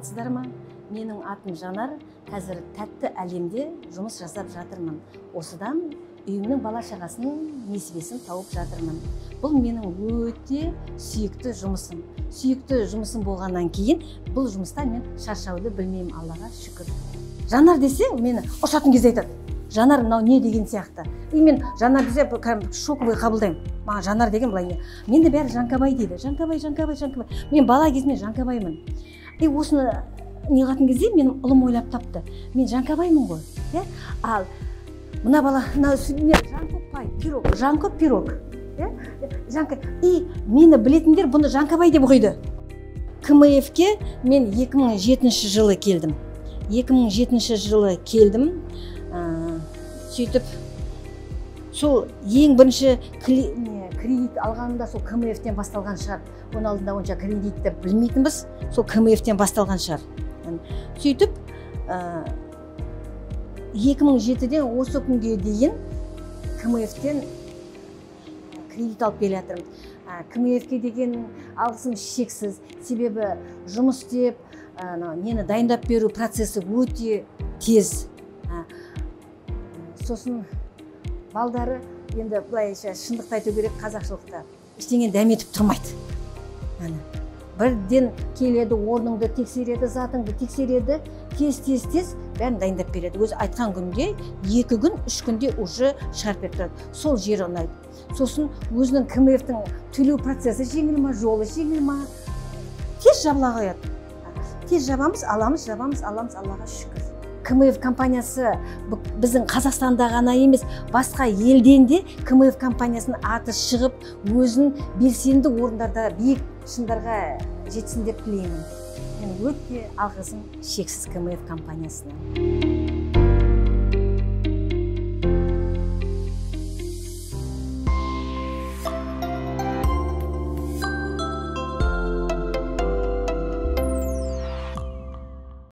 Саламатсыздар ма? Менің атым Жанар. Қазір тәтті әлемде жұмыс жасап жатырмын. Осыдан үйімнің бала шағасының несібесін тауып жатырмын. Бұл менің өте сүйікті жұмысым. Сүйікті жұмысым болғаннан кейін бұл жұмыста мен шаршауды білмеймін, Аллаға шүкір. Жанар десе, мені ұрсатын кезде айтады. Жанар мынау не деген сияқты. И мен Жанар десе шоковый қабылдаймын. Маған Жанар деген былай не. Менде бәрі Жанкабай дейді. Жанкабай, Жанкабай, Жанкабай. Мен бала кезімнен Жанкабаймын. И осыны неғатын кезде менің ұлым ойлап тапты. Мен Жанкабаймын ғой. Иә? Ал мына бала, мына Жанкопай, пирог, Жанкоп пирог. Иә? Жанка. И мені білетіндер бұны Жанкабай деп қойды. КМФ-ке мен 2007 жылы келдім. 2007 жылы келдім. Сөйтіп сол ең бірінші кредит алғанымда сол КМФ-тен басталған шығар. Оның алдында онша кредитті білмейтінбіз, сол КМФ-тен басталған шығар. Сөйтіп 2007-ден осы күнге дейін КМФ-тен кредит алып келе жатырмын. КМФ-ке деген алғысым шексіз, себебі жұмыс істеп, нені дайындап беру процесі өте тез. Сосын балдары енді былайша шындықты айту керек, қазақшылықта ештеңені дәметіп тұрмайды. Бірден келеді, орныңды тексереді, затыңды тексереді, тез-тез-тез бәрін дайындап береді. Өзі айтқан күнде 2 күн, 3 күнде уже шығарып беріп тұрады. Сол жері ұнайды. Сосын өзінің КМФ-тің төлеу процесі жеңіл ма, жолы жеңіл ма, тез жабыла қояды. Тез жабамыз, аламыз, жабамыз, аламыз, Аллаға шүкір. КМФ компаниясы біздің Қазақстанда ғана емес, басқа елден де КМФ компаниясының аты шығып, өзін белсенді орындарда биік шыңдарға жетсін деп тілеймін. Мен өте алғысым шексіз КМФ компаниясына.